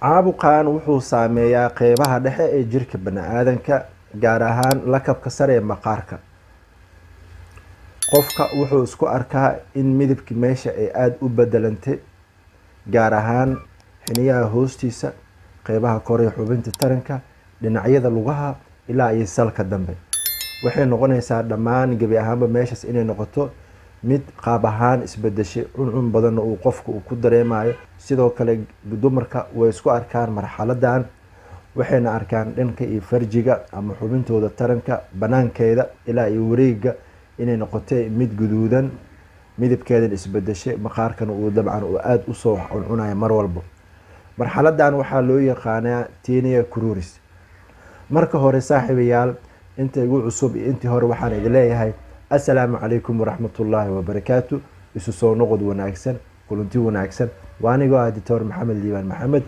Caabuqan wuxuu saameeyaa qeybaha dhexe ee jirka bani-aadanka, gaar ahaan lakabka sare ee maqaarka. Qofka wuxuu isku arkaa in midabkii meesha ay aada u bedelantay, gaar ahaan xiniyaha hoostiisa, qeybaha kore ee xubinta taranka, dhinacyada lugaha ilaa iyo salka dambe. Waxay noqonaysaa dhammaan gebi ahaanba meeshaas inay noqoto mid qaab ahaan isbedeshay, cuncun badanna uu qofka uu ku dareemayo. Sidoo kale dumarka way isku arkaan marxaladan, waxayna arkaan dhanka iyo farjiga ama xubintooda taranka banaankeeda ilaa iyo wareega inay noqotay mid guduudan, midabkeedan isbedeshay, maqaarkana uu dabcan uu aada usoo cuncunayo mar walba. Marxaladan waxaa loo yaqaanaa tinea cruris. Marka hore, saaxiibayaal, inta igu cusub iyo intii hore, waxaan idin leeyahay assalaamu calaykum waraxmatullaahi wabarakaatu. Isu soo noqod wanaagsan, kulanti wanaagsan. Waa anigoo ah Doctor Maxamed Liibaan Maxamed.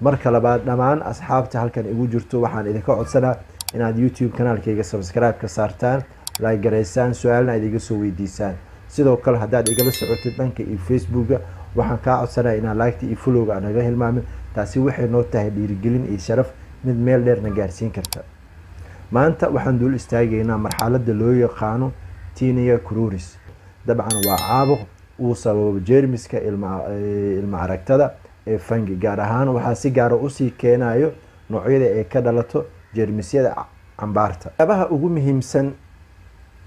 Marka labaad, dhammaan asxaabta halkan igu jirto waxaan idinka codsanaa inaad YouTube kanaalkayga subscribe ka saartaan, like garaysaan, su-aalna aad iga soo weydiisaan. Sidoo kale haddaad igala socotid dhanka iyo Facebooka, waxaan kaa codsanaya inaad like-ta iyo follow-ga aan naga hilmaamin. Taasi waxay noo tahay dhiirigelin iyo sharaf, mid meel dheerna gaarsiin karta. Maanta waxaan dul istaagaynaa marxaladda loo yaqaano tinea cruris. Dabcan waa caabuq uu sababo jeermiska ilma aragtada ee fungi. Gaar ahaan waxaa si gaara usii keenayo noocyada ay ka dhalato jeermisyada cambaarta. Waxyaabaha ugu muhiimsan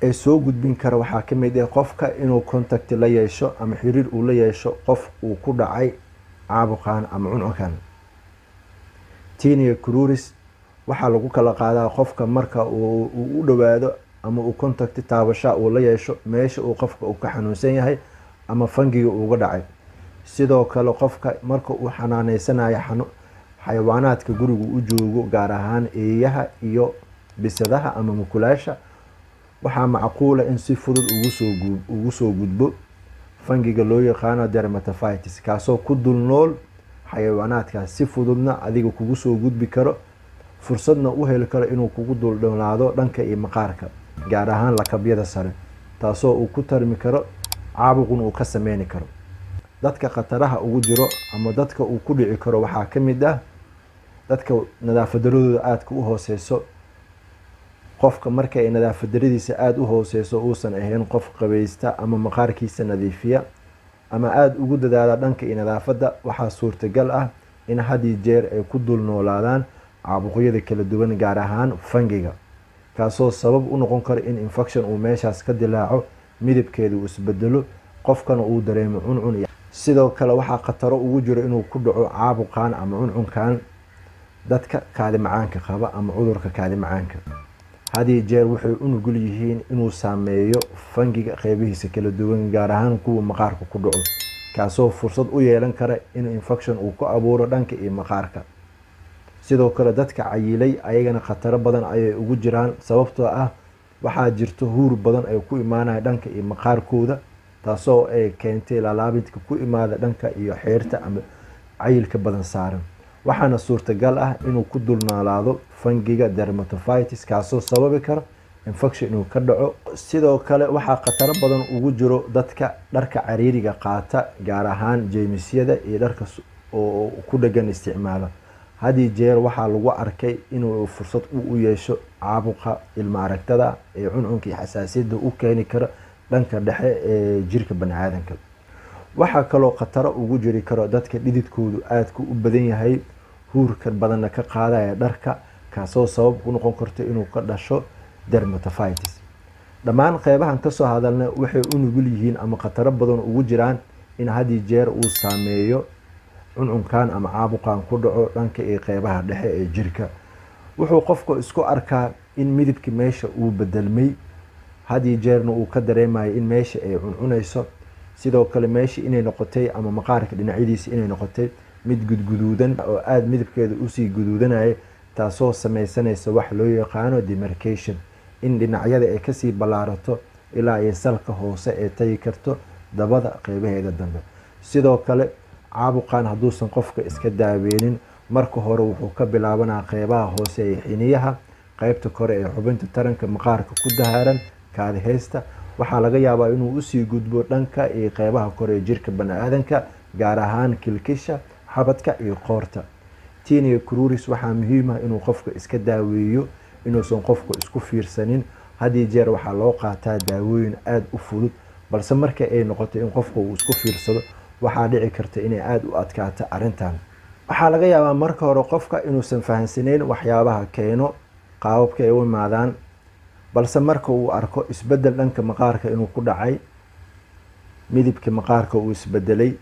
ee soo gudbin kara waxaa ka mid ah qofka inuu contact la yeesho ama xiriir uu la yeesho qof uu ku dhacay caabuqan ama cuncunkan. Tinea cruris waxaa lagu kala qaadaa qofka marka uu u dhowaado ama uu contact taabasha uu la yeesho meesha uu qofka uu ka xanuunsan yahay ama fungi-ga uuga dhacay. Sidoo kale qofka marka uu xanaaneysanayo xayawaanaadka guriga u joogo, gaar ahaan eeyaha iyo bisadaha ama mukulaasha, waxaa macquula in si fudud ugu soo gudbo fungi-ga loo yaqaano dermatophytes, kaasoo ku dul nool xayawaanaadkaas, si fududna adiga kugu soo gudbi karo, fursadna u heli karo inuu kugu duldhownaado dhanka iyo maqaarka, gaar ahaan lakabyada sare, taasoo uu ku tarmi karo, caabuqun uu ka sameyni karo. Dadka khataraha ugu jiro ama dadka uu ku dhici karo waxaa ka mid ah dadka nadaafad daradooda aadka u hooseyso. Qofka marka ay nadaafad daradiisa aada u hooseyso, uusan ahayn qof qabaysta ama maqaarkiisa nadiifiya ama aada ugu dadaala dhanka iyo nadaafadda, waxaa suurtagal ah in had iyo jeer ay ku dul noolaadaan caabuqyada kala duwan, gaar ahaan fungi-ga, kaasoo sabab u noqon karo in infection uu meeshaas ka dilaaco, midabkeeda uu isbedelo, qofkana uu dareemo cuncun. Sidoo kale waxaa khataro ugu jiro inuu ku dhaco caabuqan ama cuncunkan dadka kaadi macaanka qaba ama cudurka kaadi macaanka. Had iyo jeer waxay u nugul yihiin inuu saameeyo fungi-ga qeybihiisa kala duwan, gaar ahaan kuwa maqaarka ku dhaco, kaasoo fursad u yeelan kara inuu infection uu ku abuuro dhanka iyo maqaarka. Sidoo kale dadka cayilay ayagana khataro badan ayay ugu jiraan, sababtoo ah waxaa jirto huur badan ay ku imaanaya dhanka iyo maqaarkooda, taasoo ay keentay laalaabinka ku imaada dhanka iyo xeerta ama cayilka badan saaran. Waxaana suurtagal ah inuu ku dulnoolaado fungi-ga dermatophytes, kaasoo sababi karo infection inuu ka dhaco. Sidoo kale waxaa khataro badan ugu jiro dadka dharka cariiriga qaata, gaar ahaan jeemisyada iyo dharka oo ku dhegan isticmaala. Had iyo jeer waxaa lagu arkay inuu fursad u yeesho caabuqa ilma aragtada ee cuncunka iyo xasaasiyadda u keeni karo dhanka dhexe ee jirka bani-aadanka. Waxaa kaloo khataro ugu jiri karo dadka dhididkoodu aadka u badan yahay, huurka badanna ka qaadaya dharka, kaasoo sabab ku noqon karto inuu ka dhasho dermatophytes. Dhammaan qeybahan kasoo hadalna waxay u nugul yihiin ama khataro badan ugu jiraan in had iyo jeer uu saameeyo cuncunkan ama caabuqan ku dhaco dhanka iyo qeybaha dhexe ee jirka. Wuxuu qofku isku arkaa in midabkii meesha uu bedelmay, had iyo jeerna uu ka dareemayo in meesha ay cuncunayso. Sidoo kale meesha inay noqotay ama maqaarka dhinacyadiisa inay noqotay mid gudguduudan oo aada midabkeeda usii guduudanaya, taasoo sameysanaysa wax loo yaqaano demarcation, in dhinacyada ay kasii ballaarato ilaa ay salka hoose ee tagi karto dabada qeybaheeda dambe. Sidoo kale caabuqan hadduusan qofka iska daaweynin, marka hore wuxuu ka bilaabanaa qeybaha hoose ee xiniyaha, qeybta kore ee xubinta taranka, maqaarka ku dahaaran kaadi haysta. Waxaa laga yaabaa inuu usii gudbo dhanka iyo qeybaha kore ee jirka bani-aadanka, gaar ahaan kilkisha, xabadka iyo qoorta. Tinea cruris waxaa muhiim ah inuu qofka iska daaweeyo, inuusan qofku isku fiirsanin. Had iyo jeer waxaa loo qaataa daawooyin aada u fudud, balse marka ay noqoto in qofka uu isku fiirsado, waxaa dhici karta inay aada u adkaato arrintan. Waxaa laga yaabaa marka hore qofka inuusan fahansaneyn waxyaabaha keeno, qaababka ay u imaadaan, balse marka uu arko isbedel dhanka maqaarka inuu ku dhacay, midibka maqaarka uu isbedelay,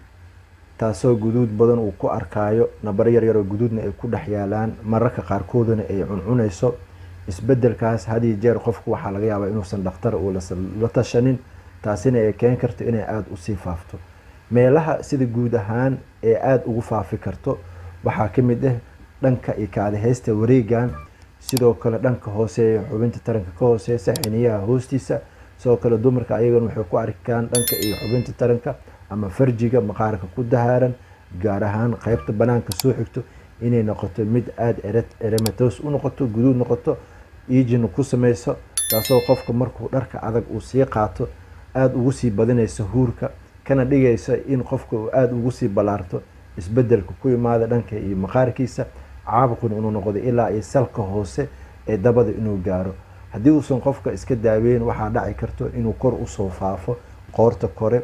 taasoo guduud badan uu ku arkaayo, nabaro yaryaroo guduudna ay ku dhex yaalaan, mararka qaarkooduna ay cuncunayso, isbedelkaas had iyo jeer qofku waxaa laga yaabaa inuusan dhakhtar uu la tashanin, taasina ay keeni karto inay aada usii faafto. Meelaha sida guud ahaan ee aada ugu faafi karto waxaa ka mid ah dhanka iyo kaadiheysta wareegan, sidoo kale dhanka hoose, xubinta taranka ka hooseysa, xiniyaha hoostiisa. Sidoo kale dumarka ayagana waxay ku arki karaan dhanka iyo xubinta taranka ama farjiga, maqaarka ku dahaaran, gaar ahaan qeybta banaanka soo xigto, inay noqoto mid aada erythematous u noqoto, guduud noqoto, itching ku sameyso, taasoo qofka markuu dharka adag uu sii qaato aada ugu sii badinaysa huurka, kana dhigaysa in qofka uu aada ugu sii ballaarto isbedelka ku imaada dhanka iyo maqaarkiisa, caabuqun inuu noqdo ilaa iyo salka hoose ee dabada inuu gaaro. Haddii uusan qofka iska daaweyn, waxaa dhaci karto inuu kor usoo faafo, qoorta kore,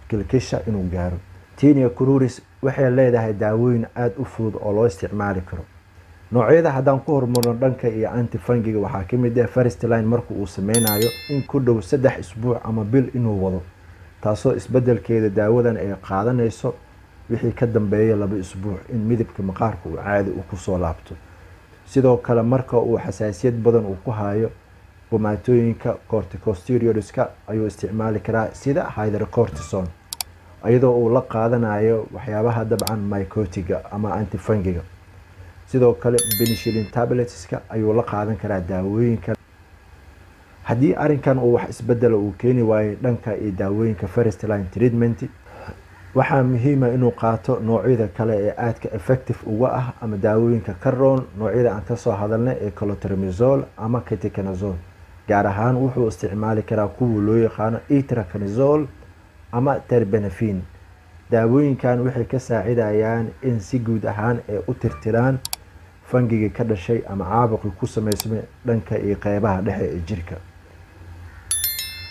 kilkisha inuu gaaro. Tinea cruris waxay leedahay daawooyin aada u fudud oo loo isticmaali karo. Noocyada haddaan ku hormarno dhanka iyo antifungiga, waxaa ka mid ah first line marka uu sameynayo in ku dhow 3 isbuuc ama bil inuu wado, taasoo isbedelkeeda daawadan ay qaadanayso wixii ka dambeeya 2 isbuuc in midabka maqaarka uu caadi u kusoo laabto. Sidoo kale marka uu xasaasiyad badan uu ku hayo, bomaatooyinka corticosteroidska ayuu isticmaali karaa, sida hydrocortisone, iyadoo uu la qaadanayo waxyaabaha dabcan mycotiga ama antifungiga. Sidoo kale penicillin tabletska ayuu la qaadan karaa daawooyinka. Haddii arrinkan uu wax isbedela uu keeni waayo dhanka iyo daawooyinka first line treatment, waxaa muhiima inuu qaato noocyada kale ee aadka effective uga ah ama daawooyinka ka roon noocyada aan kasoo hadalnay ee clotrimazole ama ketoconazole. Gaar ahaan wuxuu isticmaali karaa kuwa loo yaqaano itraconazole ama terbinafine. Daawooyinkan waxay ka saacidayaan in si guud ahaan ay u tirtiraan fangiga ka dhashay ama caabuqii ku sameysmay dhanka iyo qeybaha dhexe ee jirka.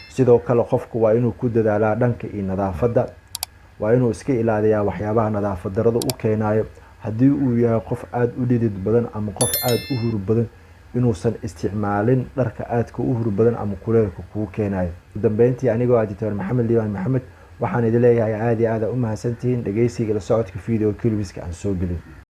Sidoo kale qofku waa inuu ku dadaalaa dhanka iyo nadaafadda, waa inuu iska ilaaliyaa waxyaabaha nadaafad darada u keenayo. Haddii uu yahay qof aada u dhidid badan ama qof aada u hur badan, inuusan isticmaalin dharka aadka u hur badan ama kuleelka kuu keenayo. Ugu dambeyntii, anigoo ah Doctor Maxamed Liibaan Maxamed, waxaan idin leeyahay aada iyo aada u mahadsantihiin dhegeysiga, la socodka video clipska aan soo gelin.